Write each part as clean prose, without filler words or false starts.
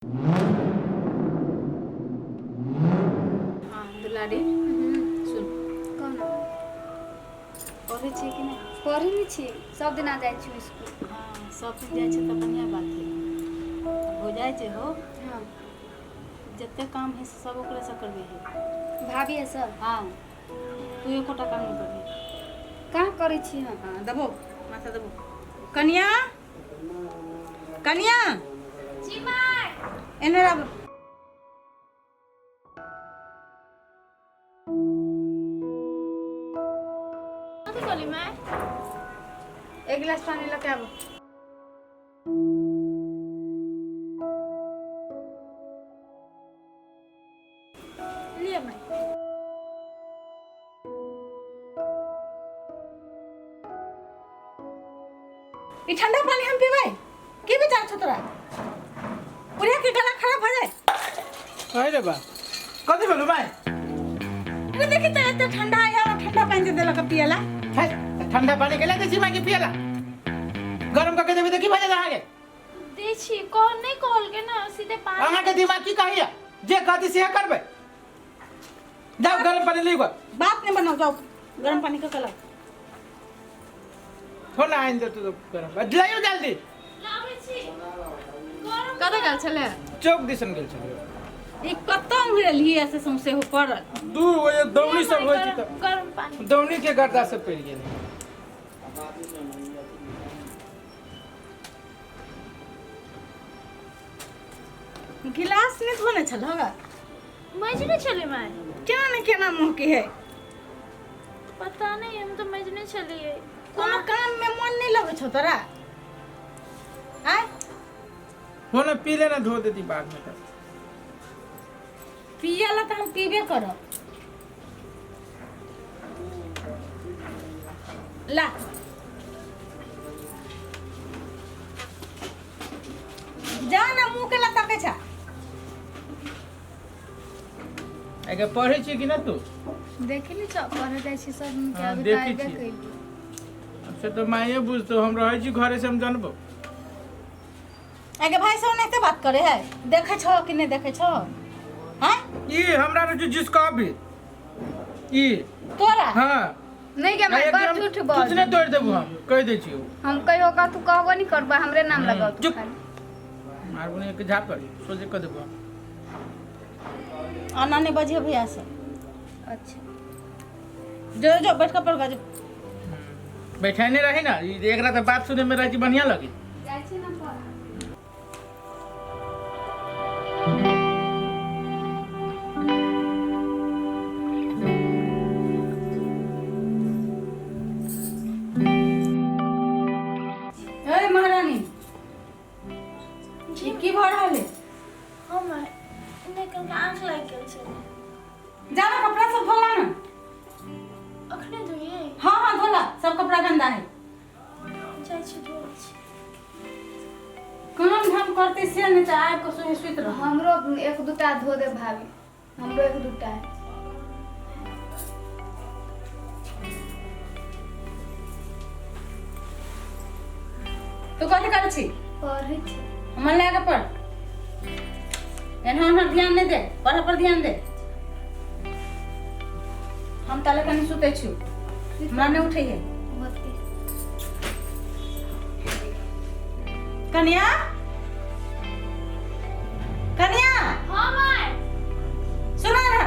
हाँ दुलारी, सुन। कहू ना। पढ़ै छियै कि नहि? पढ़ै नहि छी, सब दिना जाइ छी स्कूल। हाँ, सब दिन जाइ छै तऽ बढ़िआँ बात है। हो जाइ छै हो। हाँ। जते काम है से सब ओकरेसँ करबै है। भाभी है सब? हाँ, तू एकोटा काम नहि करबही। कहाँ करै छी हम? हाँ, दबो माथा दबो। कनिया, कनिया। जी माय। एने आबो। कथी कहली माय? एक गिलास पानी लऽ के आबो। लिअ माय। ई ठंडा पानी हम पीबै? की विचार छौ तोरा? बुढ़िया के गला खराब भऽ जाए। अरे रे बा, कथी भेलौ माय? अरे देखी तऽ, एते ठंडा है और ठंडा पानी दे देलक पियला। है, ठंडा पानी के दै छी माय के पियला? गरम कऽ के देबै तऽ की भऽ जायत अहाँके? दै छी कह नहि कहलकै ने, सीधे पानी। अहाँके दिमाग की कहैया? जे कहती सेहे करबै। जाउ, गरम पानी लिगो। बात नहीं बनाओ, जाओ गरम पानी का कला। थोड़ा आनि दे तू तो गरम लाइयो जल्दी। लाबै छी गरम। कतऽ गेल छलै? चौक दिसन गेल छलियै। ई कतऽ उड़ेलही ऐसे सौंसे हो पड़ल? दू ओ दौनी सब होइ छै तऽ गरम पानी। दौनी के गर्दा से पड़ि गेल। गिलास नहीं धोने छल होगा? मजने छलै माय। केना ने केना मुँह के है। पता नहीं, हम तो मजने छलियै। कोनो काम में मन नहीं लगै छौ तोरा? आय। हो ना, पी लेना, धो देती बाद में। तऽ पियला तऽ हम पीबे करब। ला जा ना, मुँह के लता के छा। आगे पढ़ै छी कि ना तू? देखी ने, सब पढ़े जाइ छी सब के। हाँ, अभी तऽ देखै आबे छियै। कैली। से तऽ माये बुझतो, हम रहै छी घरे से, हम जानबो। आगे भाई सब ओनाहिते बात करे है? देखै छौ कि नहि देखै छौ? हैं? ई हमरा रहै छै जिसका भी ई तोरा? हाँ। नहीं गे माय, बड़ झूठ बोल। कुछ नहीं तोड़ देबो, हम कह दै छियौ। हम कहियो का तू कहबो नहीं करबो, हमरे नाम लगाओ तू। चुप। खाली मारबो नहीं एक झापड़, सोचे कह देबो। आना नहीं बजिए भैया से। अच्छा। जो जो बैठ कर पढ़ जो। बैठेने रही ना, ई एकरा तऽ बात सुने में रहै छी बढ़िया लगे। जाइ छी ना पढ़। ए महारानी, ई की भऽ रहल है? हाँ माय, नहि कनिका आँख लागि गेल छलै। जा ना, कपड़ा सब धोला ना। अखने धोइए? हाँ हाँ, धोला, सब कपड़ा गंदा है। जाइ छी, धोइ छी। काम धाम करते से नहीं तऽ आबि कऽ सोहे सुति रह। हमरो एक दूटा धो दे भाभी, हमरो एक दूटा है। तू कथी करै छी? पढ़ै छी। मन लगा के पढ़, एना ओना ध्यान नहीं दे, पढ़ पर ध्यान दे। हम ताले कनी सुतै छी, हमरा नहीं उठै है। होते। कनिया, कनिया। हाँ माय। सुना ना।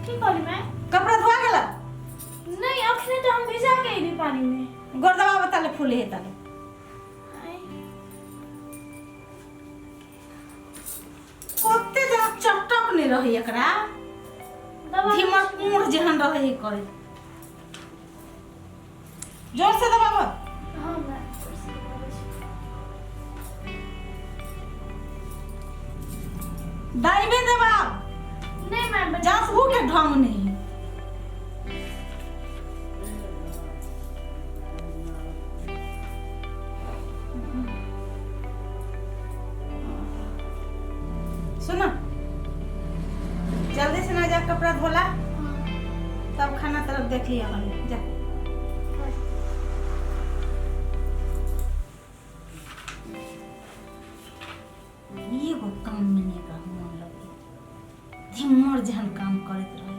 की कहली माय? कपड़ा धोआ गेला? नहीं, अखने तो हम भिजा के अइली पानी में। गोर दबा ताले, फूले है ताले। आय। कते जना चटक नहीं रही एकरा। दबा। धीमर पूर जेहन रहे है, करे जोर से दबाबो। हाँ माय, जोर से दबाबै छी। दाइबे दबाब। नहीं माय, बच्चा। जासबू के ढंग नहीं। सुनो, जल्दी से ना जा, कपड़ा धोला, तब खाना तरफ देख लिया हमने। जा। एगो काम में नहीं एकरा मन लगे धिम्मर जेहन काम करैत रहे।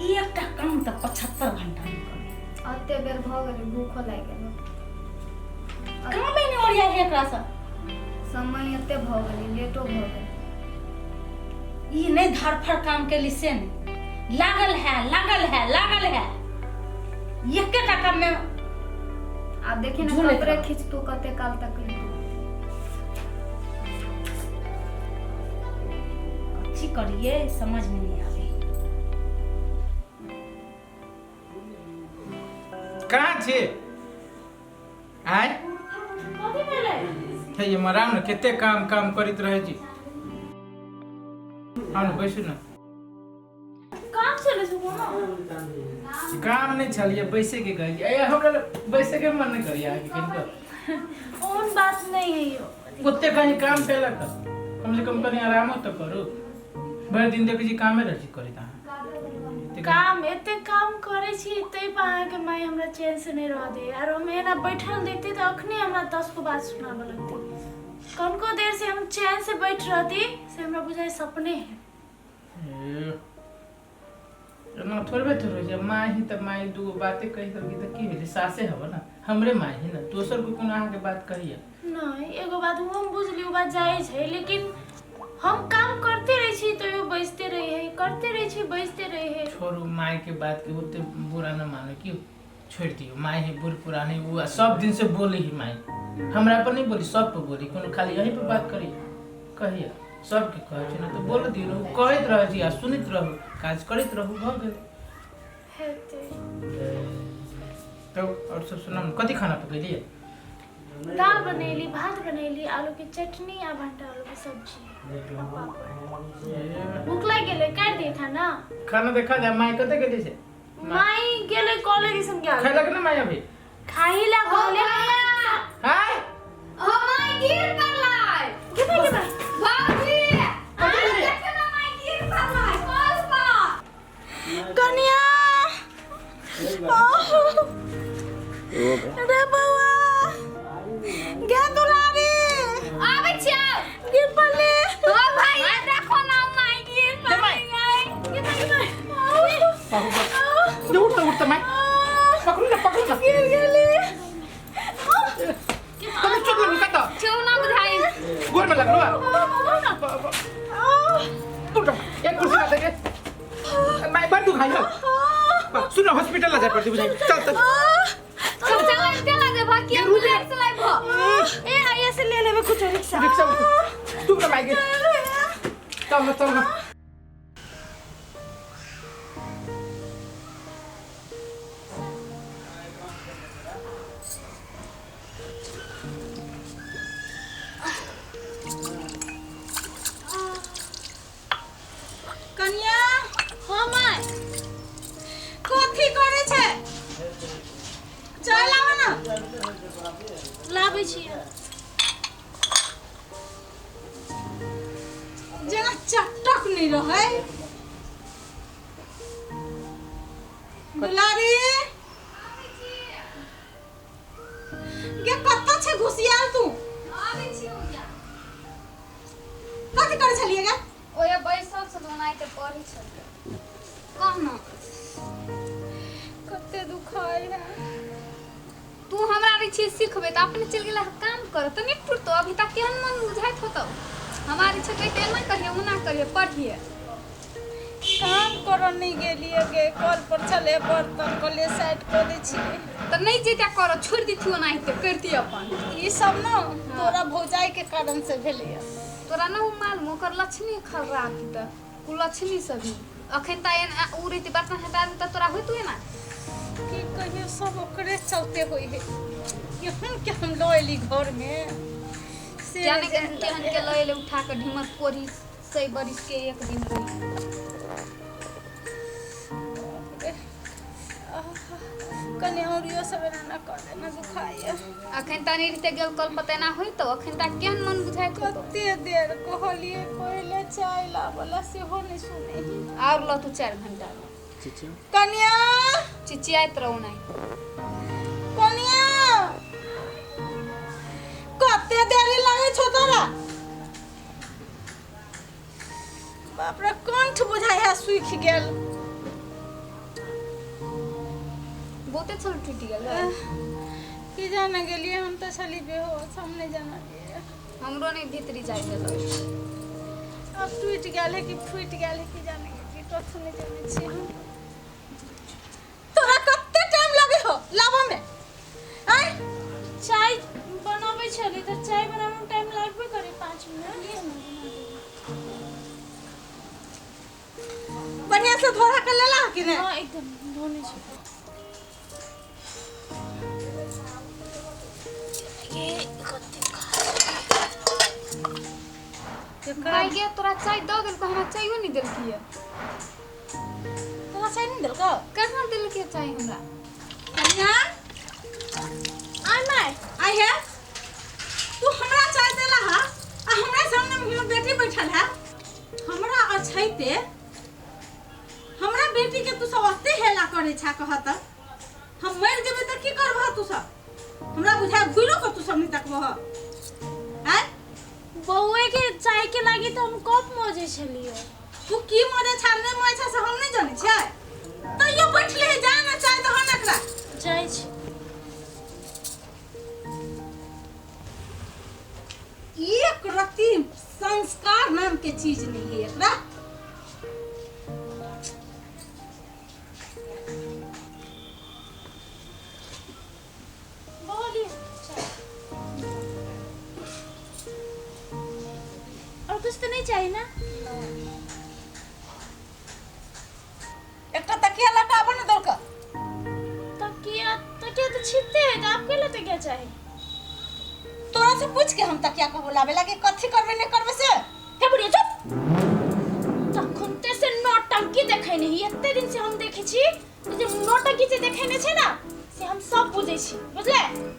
ई एकटा काम तऽ 75 घंटा में करू। एते बेर भऽ गेलै, भूखो लागि गेल। कामे नहि ओरिया है एकरा से। समय एते भऽ गेलै, लेटो भऽ गेल। ई नहि धरफड़ काम केली से नहि, लागल है लागल है लागल है एकेटा काम में। आब देखी ने झूलैत कपड़े रह। खींचतू कते काल तक लेतू। कथी करिए समझ में नहीं आवे। कहाँ छी आय? कथी भेलै? हे ये मराम ने कते काम काम करैत रहै छी। आउ ने बैसू ने। काम चलै छै कोनो? काम नहि छलियै, बैसे के कहलियै। ए हमरा बैसे के मन नहि करिया अहाँके किनको। ओहन बात नहि है यौ। ओते कहीं काम केलक तऽ कम से कम कनि आरामो तऽ करू। भरि दिन देखै छी कामे रहै छी करैत अहाँ। काम एते काम करै छी ताहि पर अहाँके माय हमरा चैन से नहि रह दैया। आर हम एना बैठल देखती तऽ अखने हमरा 10 गो बात सुनाबऽ लगती। कनको देर से हम चैन से बैठ रहती से हमरा बुझाइ सपने है। ए, एना थोड़बे थोड़े छै। माय ही तऽ माय दूगो बाते कहि देलकै तऽ की भेलै? सासे हब ने, हमरे माय ही ने, दोसर कोइ कोनो अहाँके बात कहिया? नहि, एगो बात हम बुझली, ओ बात जाइ छै, लेकिन हम काम करते रहै छी तैयो बजते रहै है, करते रहै छी बजते रहै है। छोड़ू माय के बात के, ओते बुरा न मानो, क्यों छोड़ि दियौ। माय है बूढ़ पुरानी, ओ सब दिन से बोली ही माय। हमरा पर नहीं बोली, सब पर बोली, कोनो खाली यही पर बात करी कहिया? सबके कहै छै ने, तऽ बोल दियौ ने। ओ कहैत रहै छी आ सुनैत रहू, काज करैत रहू, भऽ गेल। हेतै। तब आओर सब सुनाउ ने, कथी खाना पकेलियै? दाल बनेली, भात बनेली, आलू के चटनी आ भंटा आलू के सब्जी आ पापड़। ए, भूख लागि गेलै, काटि दियै खाना। खाना देखा जाय। माय कतऽ गेली से? माई गेलै कॉलेज दिसन गेल। खैलक ने माय अभी? खाही ला कहले। हाय ओ my गिर पड़लै। केना केना? बाबूजी, देखियौ ने माय गिर पड़लै कल पर। कनिया, रे बौआ गे दुलारी, आबै छियौ। गिर पड़ले। ओ भैया देखो ना, माय गिर पड़लै। केना केना? उठ तऽ, उठ तऽ माय, पकड़ू ने, पकड़ू ने। गिर गेली। कतऽ चोट लगल, कतऽ? क्यों ना बुझाई। गोर में लगलो? उठ, एक कुर्सी ला दे माय, बड़ दुखाई हो। सुन, हॉस्पिटल ला जाय पड़तै बुझाई, चल चल। चल चल चल दे भा, के एम्बुलेंस लाइब। ए आइए से ले लेबे कुछ रिक्शा। रिक्शा तुम ना माय के, चल ना, चल ना। कनिया। हाँ माय। कथी करे छै? चल आब ना। लाबै छियै। जेना चटक नहीं रहे। दुलारी गे, कतऽ छै घुसियाल तू? आबै छियौ या। कथी करे छलियै गे? ओए बैसल छलहुँ, ओनाहिते पढ़ै छलियै। कह न, कते दुखाइ है। तू हमरा रहै छियै सिखबै तऽ अपने चलि गेलै काम करऽ तऽ नहि टूटतौ? अभी तक केहन मन बुझाइत होतौ? हमरा रहै छै कहते एना करियै, ओना करियै, पढ़ियै। काम करऽ नहीं गेलियै गे, कल पर छलै बर्तन, कहलियै साइड कऽ दै छियै। तऽ नहि जैते करऽ, छोड़ि दितियौ, ओनाहिते करितियै अपन। ई सब न तोरा भौजाई के कारण से भेलैया। तोरा न ओ मालूम, ओकर लक्षणी खराब तऽ कुलक्षणी सब ही अखन तऽ एना उ रहितै, बर्तन हटा देतै तऽ तोरा होइतौ एना? की कहियो, सब ओकरे चलते होइ है। केहन के हम लऽ एली घर में से। क्या ने केहन केहन के लऽ एलै उठा कऽ, ढीमर कोढ़ी सै बरिस के एक दिन रही। कने औरियो सब एना ना कर देना दुखाइए। अखन ता नहीं रहते गेल कल पता ना होई तो अखन ता केहन मन बुझाइत होतो। कते देर कहलिए पहिले चाय लाबला सेहो नहीं सुने। और ल तू 4 घंटा कन्या चिचियाइत रहू नहीं। कन्या कते देरी लागे छो तोरा? बाप रे कंठ बुझाय है सूख गेल। बहुते छल टूट गेल। की जाने गेलिए हम तो छली बेहोश, हम नहीं जानलिए। हमरो नहीं भीतरी जाय देलक। अब टूट गेल है कि फूट गेल है की जाने गेलिए, कथु नहीं जाने छी हम। तोरा कते टाइम लगे हो लाबऽ में? आय चाय बनाबै छली तऽ चाय बनाबै में टाइम लागबे करे 5 मिनट। बढ़िया से धोरा के लेला कि नहीं? हां एकदम धोने छी। ये कते भाई गे तोरा चाय दऽ देलको, हमरा चायो नहीं देलकी। तोरा चाय नहीं देलको? कहाँ देलकी चाय हमरा? कन्या आय my I है तू हमरा चाय देला हा आ हमरा सामने हमर बेटी बैठल है। हमरा अछैते हमरा बेटी के तू सब ओते हेला करे छा कहत हम मर जेबे त की करबह तू सब? हमरा बुझा घुरो के तू सब नहीं तकबह। आय बौए के चाय के लागी त हम कप मजे छलिए। तू की मजे छा नहीं मजे छा से हम नहीं जानै छियै। तैयो बैठले है जा ना चाय दहन एकरा। जाइ छी। एक रत्ती संस्कार नाम के चीज नहीं है एकरा। बोलिए और कुछ तो नहीं चाहिए ना? एक तकिया लटाबो ना दौड़ के। तकिया तकिया तो छिपते है तो आपके लिए तकिया चाहिए? तोरा से पूछ के हम तकिया को बुलावे लागे कथी करबे नहीं करबे से। हे बुढ़िया चुप। तखनते से नौटंकी देखै नहीं, एते दिन से हम देखै छी जे नौटंकी जे देखै नै छै ना से हम सब बुझै छी, बुझले?